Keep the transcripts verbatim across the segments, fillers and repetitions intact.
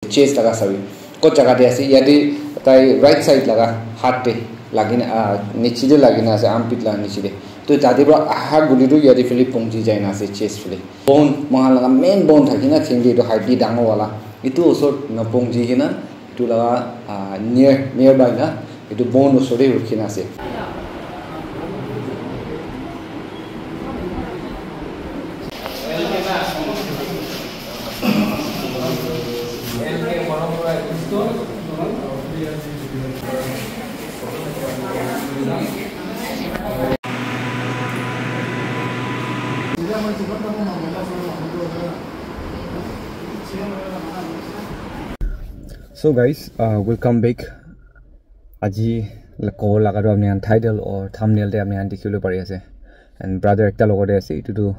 Chest laga sabi. Kot jaga te ase? Yate tai right side laga hat te lagina, ah, niche te lagina ase, armpit laga niche te. To tate pra aha guli tu yate phale pongji jai na ase, chest phale. Bone, moikhan laga main bone thaki na theng te, etu hadi dangor wala, etu osor na pongji kena, etu laga, ah, near, nearby na, etu bone osor te rukhi na ase. So guys, uh, welcome back. Aji la-, kobo laga tu apni khan title or thumbnail te apni khan dikhi bole pari ase. And brother ekta logot te ase, etu tu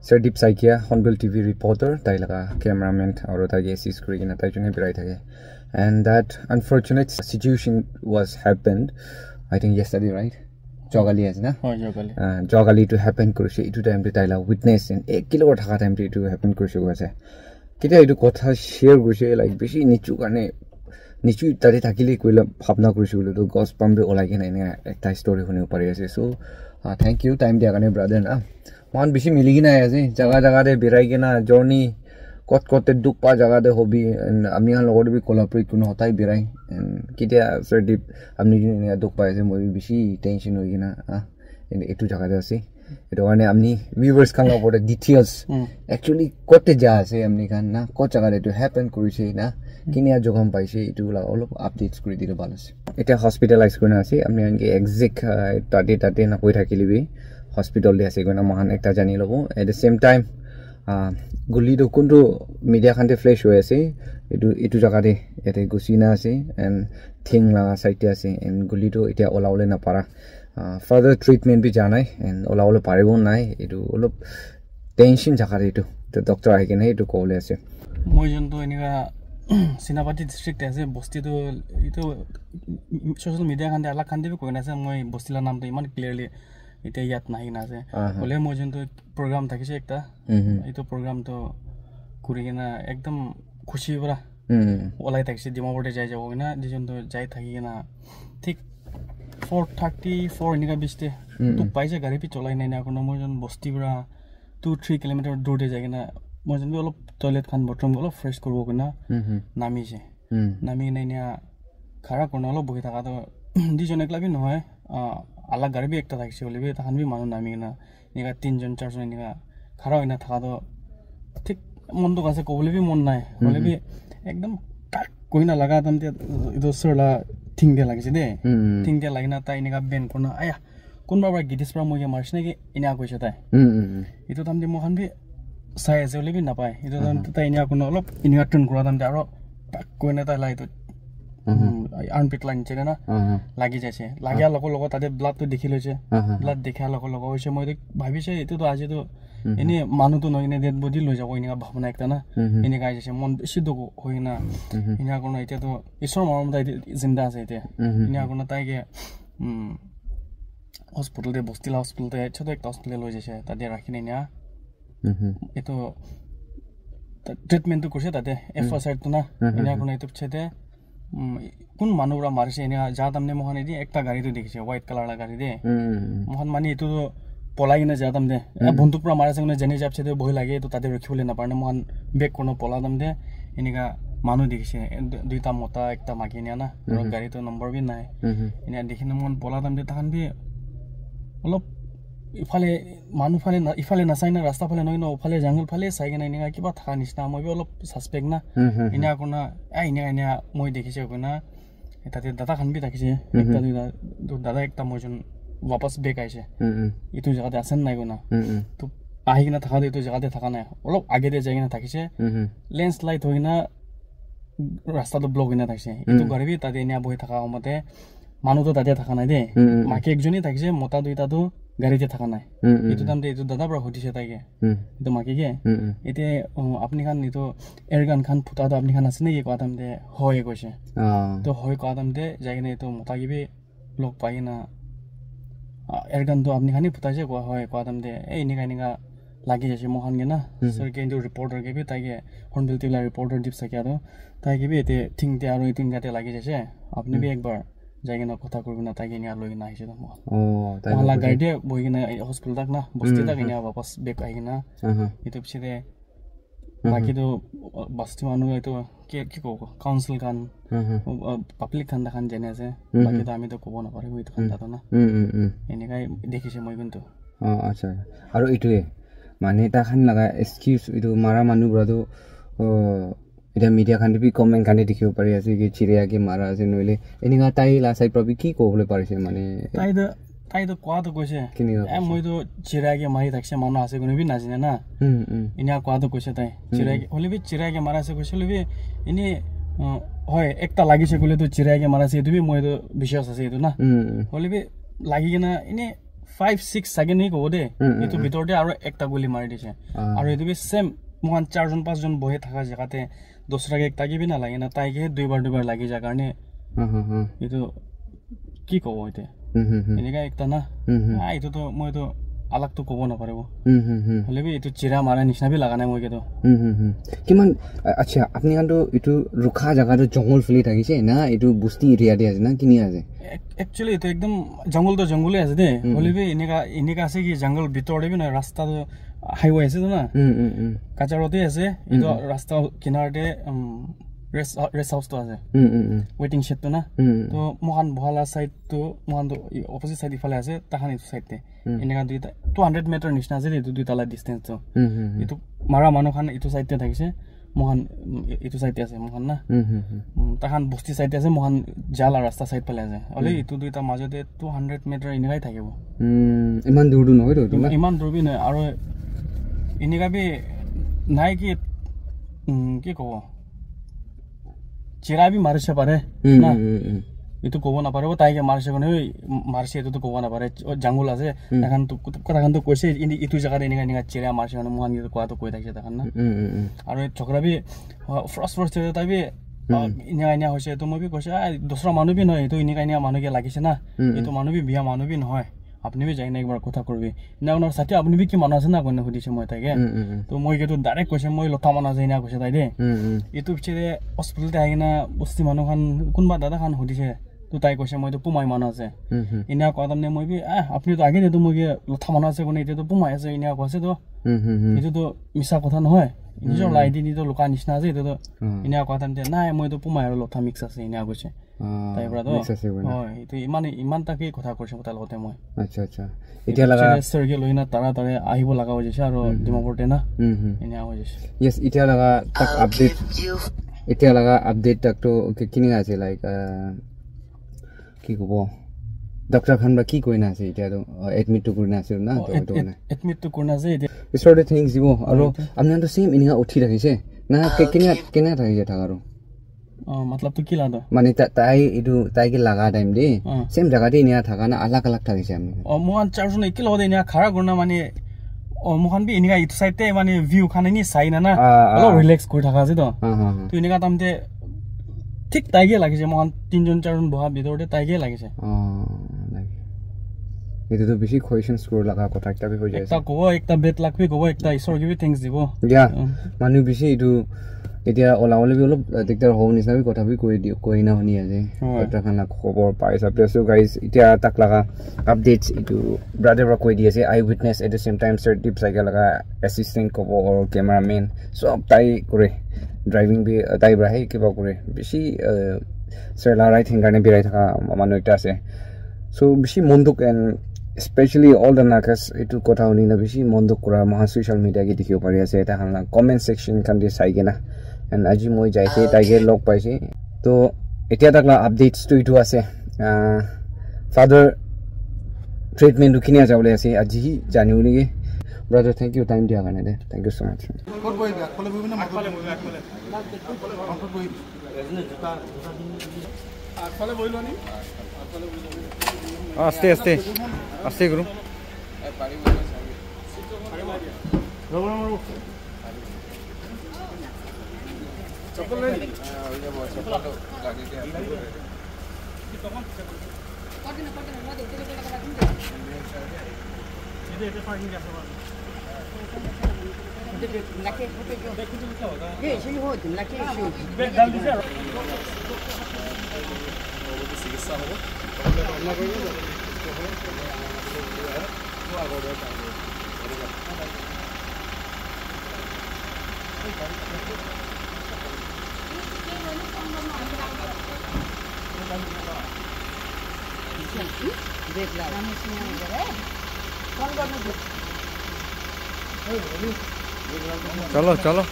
Sardip Saikia, Hornbill T V reporter, tai laga cameraman aru tai ke assist kuri kena tai jone birai thake. And that unfortunate situation was happened, I think yesterday, right? Jokali ase na? Hoi, jokali. Ah, jokali tu happen kurise, etu time te tai la witness and ek kilo thaka time te etu happen kurise koi ase. Ketia etu kotha share kurise, like, bishi nichu karne, nichu tate thakile koile bhabna kurise koile tu ghas pam bi olai kena ena ekta story hunibo pari ase. So, ah, thank you time dia karne brother na. Moikhan bishi mili kena ahi ase, jaga jaga te birai kena journey, kot kot te dukh pa jaga te hobi, and apni khan logot te bi collaborate kurina hotai birai, and ketia Sardip apni jun enia dukh pai ase, moi bi bishi tension hoi kena, ah, and etu jaga te ase. Etu karne apni viewers khan la opor te details, actually kot te ja ase apni khan na, kot jaga te etu happen kurise na, kinia jokhom paise, etu la olop updates kuri dile bhal ase. Etia hospitalize kurina ase, apni khan ke exact, ah, tate tate na koi thakile bi hospital te ase koina moikhan ekta jani lobo. At the same time, ah, guli tu kuntu media khan te flash hoi ase, etu, etu jaga te yate gusi na ase and thing la side te ase and guli tu etia ola bole na para. Ah, further treatment bi ja nai and ola bole paribo nai, etu olop tension jaga te etu, etu doctor ahi kena etu kobole ase. Moi jun tu enika Senapati district te ase, bosti tu etu social media khan te alak khan te bi koi na ase, moi bosti la naam tu iman clearly etia yad nahi na ase. Aha. Hole moi jun tu program thakise ekta, etu program tu kuri kena ekdom khushi para olai thakise, Dimapur te jai jabo koi na, duijon tu jai thaki kena thik four thirty, four enika bish te dukh paise, gari bi cholai nai na, kono moi jun bosti para two three kilometer dur te jai kena moi jun bi olop toilet khan, bathroom olop fresh kuribo koi na namise. Nami kena enia khara kurina olop bohi thaka toh, duijon ekla bi nohoi, ah, alak gari bi ekta thakise hoile bi, takhan bi manu nami kena enika tinjon charjon enika khara hoina thaka toh thik mon dukh ase, kobole bi mon nai. Hoile bi ekdom tak koina laga time te etu sir la thing te lagise de. Thing te lagina tai enika bend kurina, "Aya, kunba para gidis para moi ke marise naki?" Enia koise tai. Etu time te moi khan bi sai ase hoile bi napai. Etu time te tai enia kurina olop enia turn kura time te aro tak koina tai la etu, armpit la niche te na lagi jaise. Lagia logo logo tate blood tu dikhi loise. Blood dikhia logo logo hoise, moi tu bhabise etu tu aji tu ene manu tu nohoi kena dead body loi jabo enika bhabna ekta na. Enika jaise, mon bishi dukh hoi kena. Enia kurina etia tu Isor morom tai zinda ase etia. Enia kurina tai ke, um, hospital te, bosti la hospital te, choto ekta hospital te loi jaise, tate rakhi na enia. Etu ta-, treatment tu kurise tate, F O side tu na, enia kurina etu piche te, um, kun manu para marise, enia ja time te moi khan edi ekta gari tu dikhise, white color la gari de. Moi khan mani etu tu polai kena ja time te, eh, bunduk para marise koina jani ja piche te bhoi lage, etu tate rukhi bole na pare na, moi khan back kurina pola time te, enika manu dikhise, eh, du-, duita mota, ekta maiki enia na, aro gari tu number bi nai. Enia dikhi na moi khan pola time te takhan bi olop ifale manu phale na, ifale nasai na, rasta phale nohoi na, uphale jungle phale sai kena enika kiba thaka nishina, moi bi olop suspect na. Enia kurina, ah, enia, enia moi dikhise koina, tate dada khan bi thakise, ekta duita, to dada ekta moi jun wapas back aise. Etu jaga te ase nai koina. To ahi kena thaka tu etu jaga te thaka nai. Olop age te jai kena thakise. Landslide hoi kena rasta tu block hoi kena thakise. Etu gari bi tate enia bohi thaka homate manu tu tate thaka nai de. Maiki ekjon he thakise, mota duita tu gari te thaka nai. Etu time te etu dada para hudise tai ke. Etu maiki ke. Ete, oh, apni khan etu air gun khan phuta tu apni khan ase naki koa time te hoi koise. To hoi koa time te jai kena etu mota ke bi log pai kena, ah, air gun tu apni khan he phutaise koa hoi koa time te, eh, enika enika lagi jaise moikhan ke na. Mhm. Sir ke etu reporter ke bi tai ke Hornbill T V la reporter Deep Sakya tu tai ke bi ete thing te aru etu enka te lagi jaise. Apni bi ekbar jai kena kotha kuri kena tai ke enia loi kena ahise tu moikhan. Oh, tai moikhan la gari te bohi kena hospital tak na bosti tak enia wapas back ahi kena. Aha. Etu piche te baki tu basti manu etu ki ki kobo council khan public khan takhan jane ase. Baki tu ami tu kobo napare etu khan jata na. Enekai dekhi se moi kuntu. Oh, acha. Aru etu e mane takhan laga excuse etu mara manu para tu oh, eta media khan te bi comment khan te dikhibo pari ase ki chiria ke mara ase noile eninga tai la side para bi ki kobole pari ase mane tai to tai to kwa to koise. Kini ka eh koise? Moi to chiria ke mari thakse manu ase kunu bi najine na. Hmm, hmm. Inia kwa to koise tai. Chiria ke hole bi chiria ke mara ase koise hole bi ini uh, hoi ekta lagise kole to chiria ke mara ase etu bi moi to biswas ase etu na. Hmm, hmm. Hole bi lagi kena ini five six second hi kobo de. Hmm, hmm, etu hmm. Bitor te aro ekta guli mari dise. Ah. Aro etu bi same moikhan charjon pasjon bohi thaka jaga te dusra ke ekta ke bi nalage na tai ke duibar duibar lagi ja karne. Hmm, hmm, hmm. Etu ki kobo ete? Hmm, hmm, hmm. Enika ekta na. Hmm, hmm. Ah, etu to moi to alag to kobo naparibo. Hmm, hmm, hmm. Hole bi etu chira mara nishina bi laga nai moi ke to. Hmm, hmm, hmm. Kiman a- acha apni khan to etu rukha jaga to jungle fili thakise na etu busti area te ase na kini ase? Ac- Actually etu ekdom jungle to jungle ase de. Hmm. Hole bi enika enika ase ki jungle bitor te bi na rasta to highway ase to na. Hmm, hmm, hmm. Kacha road te ase. Etu rasta kinar te um, rest rest house to ase. Hmm, hmm, hmm. Waiting shed to na. Hmm. To moikhan bohala side to moikhan to opposite side ifale ase takhan etu side te. Hmm. Enika duita two hundred meter nishina ase de etu duita la distance to. Hmm, hmm, hmm. Etu mara manu khan etu side te thakise moikhan mm, e- etu side te ase moikhan na. Hmm, hmm, hmm. Mm, takhan bosti side te ase moikhan jala rasta side phale ase. Ole etu duita majo te two hundred meter enika thakibo. Hmm, iman dur dur nohoi to etu na? Iman dur bi nohoi aro enika bi nai ki mm, ki kobo chira bi marise pare. Hmm, na hmm, hmm, hmm. Etu kobo naparibo tai ke marise kone marise etu to kobo napare. O jungle ase. Hmm. Takhan to takhan to koise ini etu jaga te enika enika chira marise kone moikhan ke kwa to koi thakise takhan na. Hmm, hmm, hmm. Aro chokra bi uh, first first te tai bi uh, hmm. Enika enika hoise to moi bi koise ah dusra manu bi nohoi etu enika enika manu ke lagise na. Hmm, hmm. Etu manu bi biya manu bi nohoi. Apni bi jai kena ekbar kotha kuribi. Ena kurina sati apni bi ki manu ase na koina hudise moi tai ke. Mm, mm, mm. To moi ke to direct koise moi lotha manu ase ena koise tai de. Mm, mm. Etu piche de hospital te ahi kena bosti manu khan kunba dada khan hudise. To tai koise moi to pumai manu ase. Mm, mm. Ena koa tamne moi bi ah apni to age de to moi ke lotha manu ase koina etu to pumai ase ena koise to. Mm, mm, mm. Etu to misa kotha nohoi. Nijor la identity to luka nishina ase etu to. Mm. Ena koa tamne nai moi to pumai aro lotha mix ase ena koise. Ah, tai pra to. Mix ase koina. Hoi, etu iman iman tak ke kotha koise tai logote moi. Acha acha. Etia laga sir ke loina tara tara ahibo laga hoise aro Dimapur te na. Hmm, hmm. Enia hoise. Yes, etia laga tak update. Etia laga update tak to ki- kini ase like uh, ki kobo? Doctor khan ba ki koina ase etia to uh, admit to kurina ase na to etu na. Admit to kurina ase etia. Isor de thanks dibo aro amni to same ininga uthi thakise. Na ke- kini kini thakise thakaro. Oh, matlab tu ki la do? Mane ta- tai etu tai ke laga time de same jaga te enia thaka na alag alag thakise ami. Oh, mohan charjon eki logte enia khara kurna mane oh mohan bi enia etu side te mane view khan ni sai na na. Ah, ah. Olo relax kuri thaka ase to. Ah, ah, ah. Tu enia tam te thik tai ke lagise mohan tinjon charjon boha bitor te tai ke lagise. Oh, like etu to bishi questions kuri laga kotha ekta bi hoi jai ase. Ekta kobo ekta bad luck bi kobo ekta isor ke bi thanks dibo. Yeah. Manu bishi etu Etia ola bole bi olop diktar hobo nisina bi kotha bi koi di koi na huni ase. Kotha khan la khobor pai hisab te. So guys, etia tak laga updates etu brother para koi di ase, eye witness at the same time sir Deep Saika laga assistant kobo or camera man sob tai kore, driving bi tai para he kiba kore bishi sir la right hand karne birai thaka manu ekta ase. So bishi mon dukh and especially all the Nagas etu kotha huni na bishi mon dukh kura moikhan social media ke dikhibo pari ase tai khan la comment section khan te sai kena. And aji moi jai se tai ke log paise. To etia tak la updates tu etu ase. Ah, father treatment tu kini aja bole ase aji hi jani bole ke. Brother, thank you time dia karne de. Thank you so much. ক'ত বহিবি? আগফালে বহিবি নে মাজত বহিবি? আগফালে বহিবি। আগফালে বহি লোৱা নি? আস্তে আস্তে আস্তে গুরু। Chalo, chalo.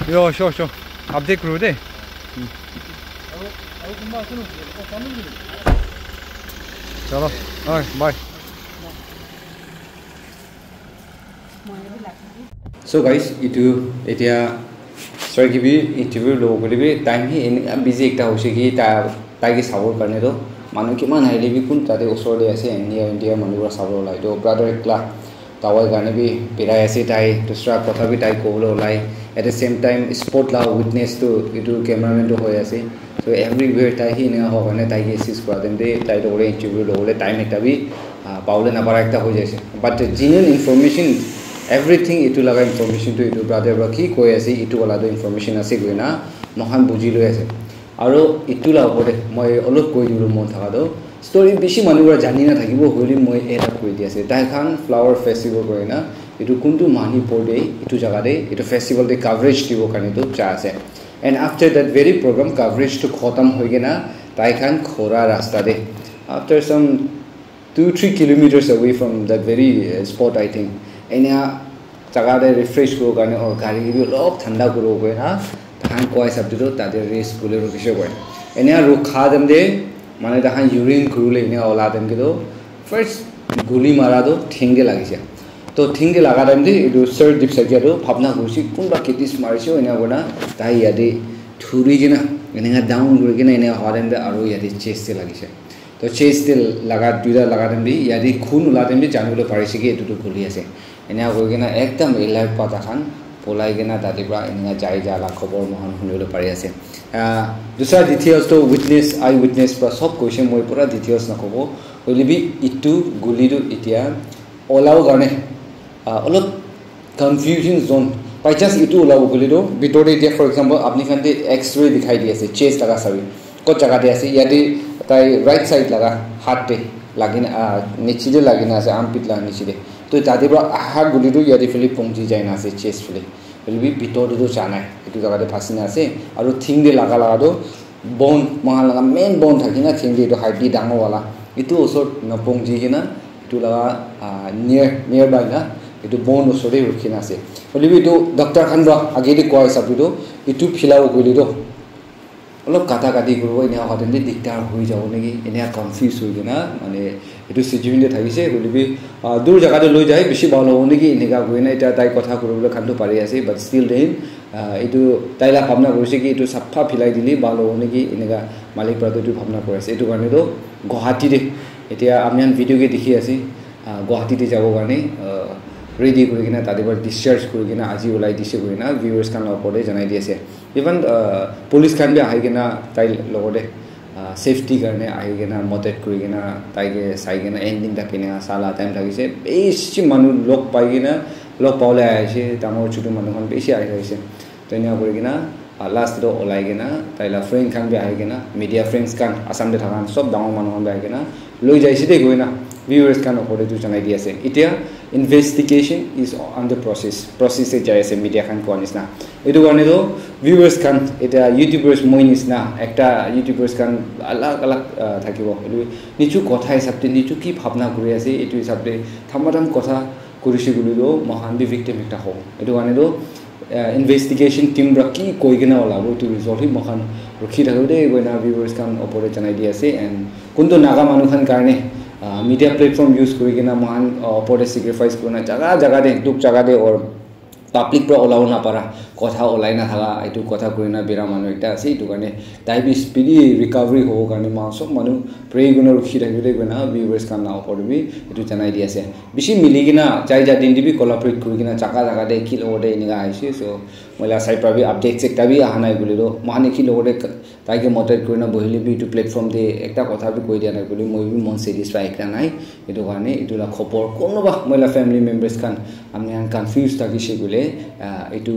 Yo, sure, sure. Update kuru de. Hmm. Chalo. Alright, bye. So guys, itu etia sorry ki bi interview lo kuri bi time hi en busy ekta hoise ki ta tai ke sabor karne to manu kiman ahile bi kun tate osor te ase India India manu para sabor lai to brother ekla dawai karne bi birai ase tai dusra kotha bi tai kobole olai at the same time spot la witness to itu cameraman to hoi ase. So everywhere tai hi eneka howa karne tai ke assist kura time te tai toh hoile interview lobole time ekta bi ah, pabole napara ekta hoi jaise. But genuine information, everything itu laga information tu itu brother para ki koi ase itu wala tu information ase koina moikhan buji loi ase. Aro itu la opor te moi olop koi dibole mon thaka tu story bishi manu para jani na thakibo hoile moi eta koi di ase tai khan flower festival koi na itu kuntu Manipur te itu jaga te itu festival te coverage dibo karne tu cha ase. And after that very program coverage to khotam hoi kena tai khan khora rasta de after some two three kilometers away from that very uh, spot I think enia jaga de refresh kuro karne or gari bi olop thanda kuro koi na than koi sab de tate rest kule ro kishe koi enia ro kha dem de mane ta han urine kuru le enia ola dem ke do first guli mara do thing de lagise. To thing de laga time de etu sir dipsakya tu bhabna kurisi kunba kitis marise ena kona tai yate thuri kena eneka down kuri kena eneka hoa time de aru yate chest de lagise. To chest de laga duita laga time de yate khun ula time de jani bole parise ki etu tu guli ase. Eneka koi kena ekdam alert pa ta khan polai kena tate pra eneka jai ja la khobor moikhan huni bole pari ase. Ah, dusra details to witness eye witness pra sob koise moi pura details nakobo. Hoile bi itu guli tu etia olao karne ah, olop confusion zone by chance itu olabo koile tu bitor te dia for example apni khan te x-ray dikhai di ase chest laga sabi kot jaga te ase yate tai right side laga hat te lagina ah, niche te lagina ase armpit laga niche te to tate pra aha guli tu yate phale pongji jai na ase chest phale hoile bi bitor te tu ja nai itu jaga te phasi na ase aru thing te laga laga tu bone moikhan laga main bone thaki na thing te itu hadi dangor wala itu osor na pongji kena itu laga ah, near nearby na itu bone osor te rukhi na ase hoile bi itu doctor khan pra age te koa hisab te tu itu philabo koile tu olop kata kati kuribo enia howa time te diktar hoi jabo naki enia confuse hoi kena mane itu situation te thakise hoile bi ah, dur jaga te loi jai bishi bhal hobo naki enika koi na eta tai kotha kuribole khan tu pari ase but still then ah, itu tai la bhabna kurise ki itu sapha philai dile bhal hobo naki enika malik pra tu itu bhabna kuri ase itu karne tu Guwahati te etia ami khan video ke dikhi ase ah, Guwahati te jabo karne ah, ready kuri kena tate pra discharge kuri kena aji ulai dise kuri kena viewers khan la opor te janai di ase even ah, police khan bi ahi kena tai logote ah, safety karne ahi kena madad kuri kena tai ke sai kena ending tak kena sala time thakise bishi manu log pai kena log pabole ahi ase dangor chutu manu khan bishi ahi ase to enia kuri kena ah, last to olai kena tai la friend khan bi ahi kena media friends khan Assam te thaka khan sob dangor manu khan bi ahi kena loi jaise de koi na viewers khan opor te tu janai di ase etia investigation is under process process te jai ase media khan koa nisna etu karne to viewers khan eta youtubers moi nisna ekta youtubers khan alag alag ah, thakibo etu nichu kotha hisab te nichu ki bhabna kuri ase etu hisab te thamatham kotha kurise koile to moikhan bi victim ekta hobo etu karne to ah, investigation team pra ki koi kena olabo etu result hi moikhan rukhi thakibo de koina viewers khan opor te janai di ase and kuntu naga manu khan karne ah, media platform use kuri kena moikhan ah, opor te sacrifice kurina jaga jaga te duk jaga te or public pra olabo napara kotha olai na thaka, etu kotha kuri na bera manu ekta ase. Etu karne tai bi speedy recovery hobo karne moikhan sob manu pray kurina rukhi thakibo de koina viewers khan la opor te bi etu janai di ase. Bishi mili kena jai ja din te bi collaborate kuri kena jaga jaga te ki logot te enika aise. So moi la side para bi updates ekta bi aha nai koile toh moikhan ki logot te tai ke madad kurina bohile bi etu platform te ekta kotha bi koi dia nai koile moi bi mon satisfy ekta nai. Etu karne etu la khobor konoba moi la family members khan ami khan confuse thakise koile, ah, etu,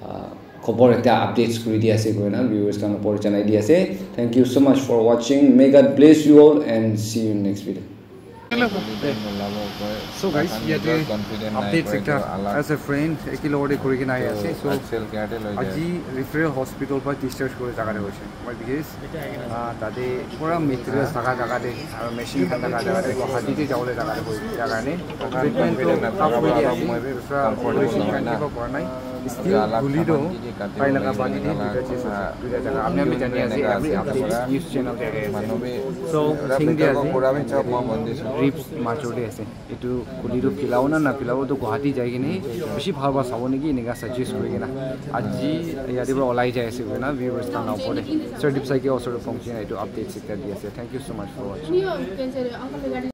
ah, khobor ekta updates kuri di ase koina viewers khan opor janai di ase. Thank you so much for watching. May God bless you all and see you in next video. So guys, yate updates ekta as a friend eki logote kuri kena ahi ase. So aji referral hospital para discharge kuri jaga te hoise. Why? Because, ah, tate pura materials thaka jaga te aru machine khan thaka jaga te Guwahati te jabole jaga te koi dia karne treatment to half kuri dia ase. Dusra operation khan kiba kora nai. Still guli toh tai laga body te duita chest ase, duita jaga. Apni khan bi jani ase, every update news channel te ahi ase. So sing dia ase, ribs major te ase. Etu guli tu philabo na naphilabo tu Guwahati jai kene bishi bhal para sabo niki enika suggest kuri kena aji yate para olai jai ase koina viewers khan la opor te Sir Dipsai ke osor te pahunchi kena etu updates ekta di ase. Thank you so much for watching.